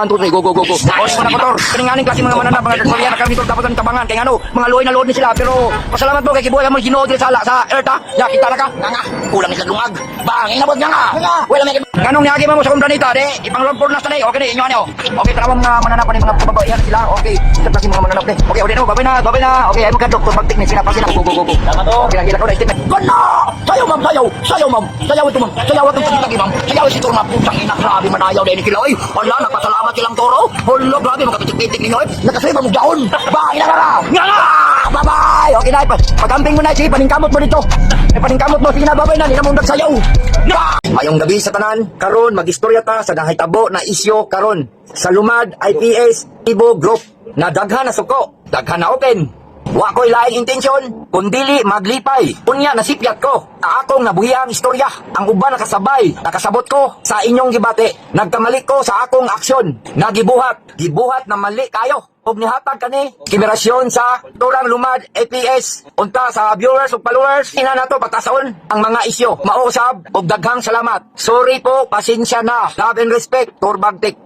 1, 2, 3, go, go, go, go. O, mga motor, kaninganing klase mga mananap, mga Korean, kami tol, dapat ang tabangan. Kaya ano, mga luoy na luod ni sila. Pero, pasalamat mo kay kibuhay mo Ginoo diri sa earth, ha? Ya, kita na ka. Nga nga, kulang ni sila lungag. Bang, inabot nga nga. Wala may Ganong niagi mo sa akong planeta, di, ipang na sa okay ni, inyo ano. Okay, trawang mga mananap ni mga kababaihan sila. Okay, sa klase mga mananap ni. Okay, okay no, babay na, babay na. Okay, ay magka doktor magtik ni sila pa sila. Go, go, go, go. Okay, lagi ko na statement. Gano! Sayaw, ma'am, sayaw. Sayaw, ma'am. Sayaw ito, ma'am. Sayaw itong tagi, ma'am. Sayaw si Toro, ma'am. Putang ina, grabe manayaw din sila, oy. Wala, napasalamat silang toro. Hala, grabe, makapitik-pitik ninyo, oy. Nakasay pa mong daon. Bye na ka. Nga nga! Bye-bye! Okay na, pag-amping mo na, sige, paningkamot mo dito. Eh, paningkamot mo, sige na, babay na, hindi na mong nagsayaw. Mayong gabi sa tanan, karon magistorya ta sa nahitabo na isyo karon sa Lumad IPS Ibo Group na daghan na suko, daghan na open. Wa ko'y laing intensyon, kundili maglipay. Unya nasipyat ko, ang akong nabuhiang istorya. Ang uban nakasabay, nakasabot ko sa inyong gibati. Nagkamali ko sa akong aksyon. Nagibuhat, gibuhat na mali kayo. Ug nihatag kani kimerasyon sa Turang Lumad APS unta sa viewers ug followers ina nato patasaon ang mga isyo. Mausab ug daghang salamat. Sorry po, pasensya na. Love and respect, Torbagtik.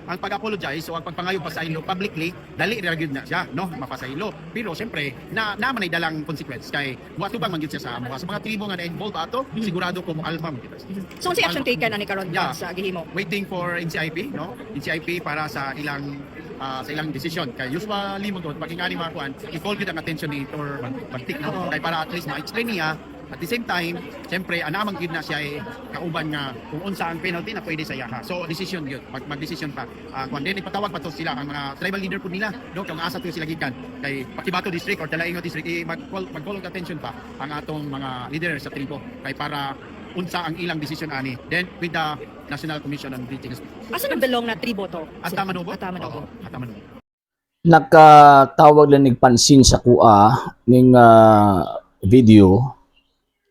Ang pag-apologize o ang pagpangayo pasaylo publicly, dali ra gyud na siya, no, mapasaylo. Pero siyempre na naman ay dalang consequence kay muatubang man gyud siya sa amo sa mga tribo nga na-involved ato. Sigurado ko mo alma mo gyud. So unsa action taken ani karon sa gihimo? Waiting for NCIP, no, NCIP para sa ilang decision kay usually mo gud pag ingani mga kuan, i-call gyud ang attention ni Tor Bagtik, no, kay para at least ma-explain niya. At the same time, siyempre, anamang gyud na siya ay kauban nga kung unsa ang penalty na pwede sa iyaha. So decision gyud, mag-decision pa. Kuan din, ipatawag pa to sila, ang mga tribal leader pud nila, no, kung asa to sila gikan kay Paquibato District or Talaingod District, i mag-call og attention pa ang atong mga leader sa tribo kay para unsa ang ilang decision ani. Then with the National Commission on Indigenous Peoples. Asa nagdalong na tribo to? Ata Manobo? Ata Manobo. Oo, Ata Manobo. Nakatawag lang nig pansin sa kuha ning video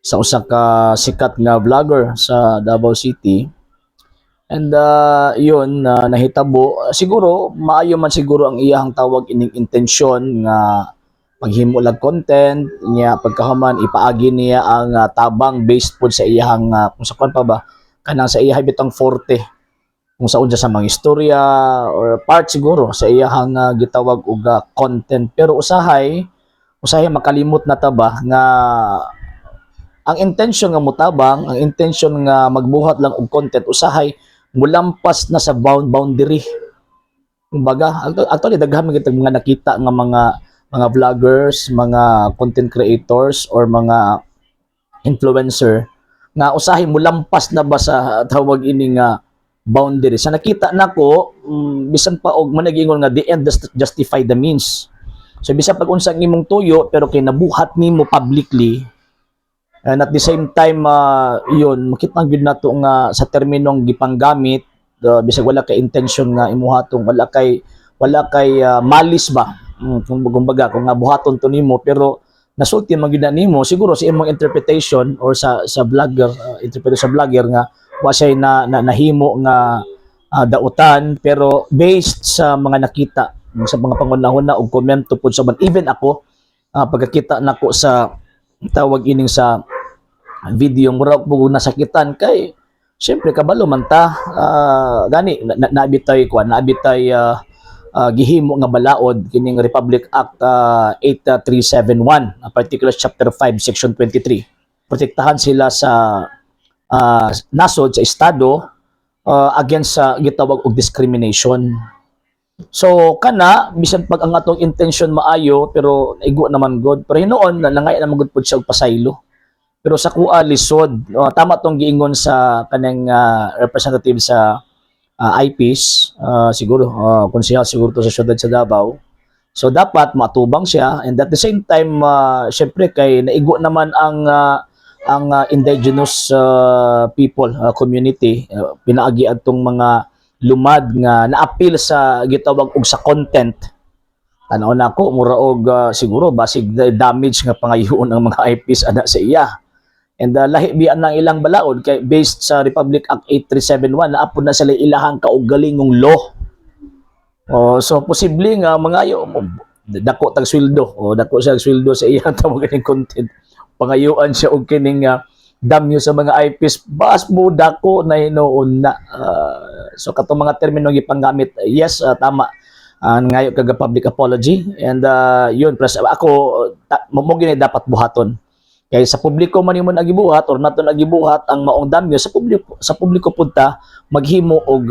sa usa ka sikat nga vlogger sa Davao City and yun na nahitabo. Siguro maayo man siguro ang iyahang tawag ining intensyon nga paghimo lag content niya, pagkahuman ipaagi niya ang tabang based pod sa iyahang kung sa kwan pa ba, kanang sa iyahang bitang forte kung sa unsa sa mga istorya or part siguro sa iyahang gitawag og content. Pero usahay usahay makalimot na ta ba nga ang intention nga mutabang, ang intention nga magbuhat lang og content, usahay mulampas na sa boundary. Kumbaga, actually daghan man kitag mga nakita nga mga vloggers, mga content creators or mga influencer nga usahay mulampas na ba sa tawag ini nga boundary. Sa nakita nako, bisan pa og managingon nga the end does justify the means. So bisan pag unsa ang imong tuyo, pero kay nabuhat nimo publicly and at the same time, yun, makita gyud nato nga sa terminong gipanggamit, bisag wala kay intention nga imuhatong wala kay malis ba, kung kumbaga kung nga buhaton to nimo, pero nasulti man gyud na nimo siguro sa imong interpretation or sa vlogger, interpretation sa vlogger nga wa siya na nahimo nga dautan. Pero based sa mga nakita sa mga pangunahuna og komento pod sa uban, even ako, pagkakita nako sa tawag ining sa video, mura po nasakitan kay siyempre kabalo man ta, gani na, naabitay kuan, naabitay gihimo nga balaod kining Republic Act 8371, particular chapter 5 section 23. Protektahan sila sa nasod, sa estado, against sa gitawag og discrimination. So kana, bisan pag ang atong intention maayo, pero igo naman god. Pero hinuon na langay naman gud pud siya og pasaylo. Pero sa kuha lisod. Tama tong giingon sa kanang representative sa IPs, siguro konsehal siguro to sa syudad sa Davao. So dapat matubang siya and at the same time, syempre kay naigo naman ang indigenous people, community, pinaagi adtong mga lumad nga naapil sa gitawag og sa content. Tanaw na ako, mura og siguro basig damage nga pangayoon ang mga IPs ana sa iya. And lahi biyan ng ilang balaod kay based sa Republic Act 8371, naapod na sila ilahang kaugalingong law. Oh, so posible nga mangayo mo dako tag sweldo o dako siya sweldo sa iyang tawag kining content. Pangayuan siya og kining Damyo sa mga IPs bas mo dako na hinuon na. So katong mga termino gipanggamit, yes, tama, ngayo kaga public apology and yun plus ako mo gini dapat buhaton kay sa publiko man imo nagibuhat or nato nagibuhat ang maong damyo sa publiko punta maghimo og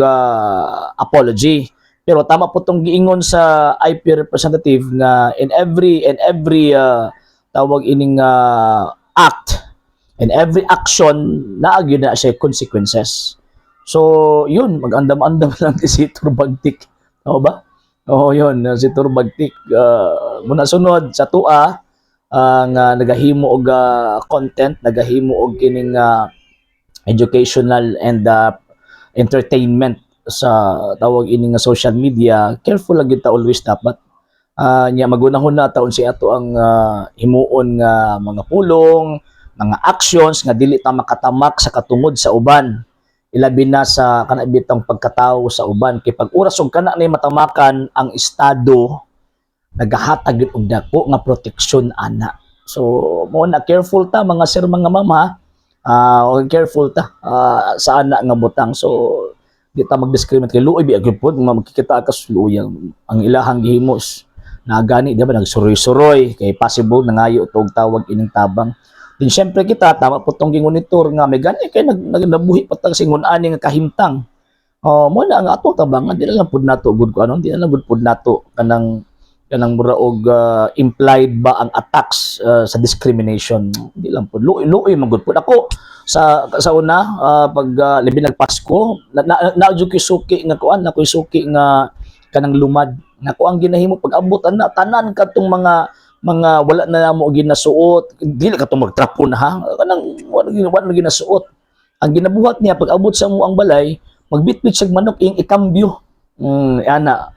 apology. Pero tama po tong giingon sa IP representative nga in every tawag ining act and every action, naa gyud na siya consequences. So yun, magandam-andam lang si Tor Bagtik. Oo ba? Oo, yun, si Tor Bagtik. Muna sunod sa tua nga nagahimo og content, nagahimo og kining educational and entertainment sa tawag ini nga social media, careful lang gyud ta always dapat. Nya magunahon na taon si ato ang himuon nga mga pulong, mga actions nga dili ta makatamak sa katungod sa uban. Ilabi na sa kana bitang pagkatawo sa uban kay pag oras og kana nay matamakan, ang estado nagahatag gyud og dako nga proteksyon ana. So mo na, careful ta, mga sir, mga mama, careful ta sa ana nga butang. So di ta mag-discriminate kay luoy bi gyud pod nga magkikita ka sa luoy ang ilahang gihimos na gani, di ba, nagsuroy-suroy kay possible nangayo og tawag ining tabang din. Syempre kita, tama po tong gingon ni Tor nga may gani kay nag, nag nabuhi pa tag singon ani nga kahimtang. Oh, mo na ang ato tabangan, di na lang pud nato gud ko ano, di na lang gud pud nato kanang kanang mura og implied ba ang attacks sa discrimination. Di lang pud, luoy luoy man gud pud ako sa una, pag labi nagpasko na, na, na, na jud ko'y suki nga kuan na ko'y suki nga kanang lumad nga ko ang ginahimo pag abot ana tanan kadtong mga wala na namo ginasuot. Dili katong magtrapo na ha, kanang wala na ginasuot. Ang ginabuhat niya, pag abot sa mo ang balay, magbitbit siya manok ing ikambyo. Ana.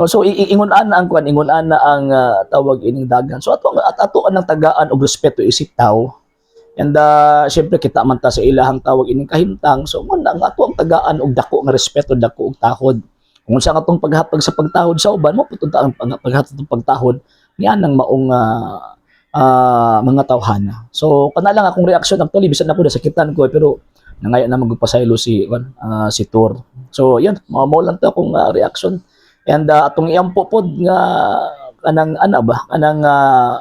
So ingon ana ang kuan, ingon ana ang tawag ining dagan. So ato at ato ang tagaan og respeto isip tao. And syempre kita man ta sa ilahang tawag ining kahimtang. So mo na ang ato ang tagaan og dako nga respeto, dako og tahod. Kung unsa katong paghatag sa pagtahod sa uban mo pupunta ang paghatag ng pagtahod niya nang maong mga tawhana. So kana lang akong reaksyon actually, bisan ako nasakitan ko, pero nangayo na magpasaylo si kuan, si Tor. So yun, mao mao lang to akong reaction. And atong iampo pod nga kanang ana ba, kanang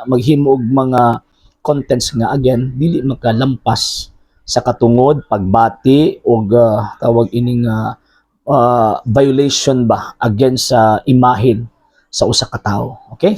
maghimo og mga contents nga again dili makalampas sa katungod, pagbati og tawag ining violation ba against sa imahen sa usa ka tawo. Okay?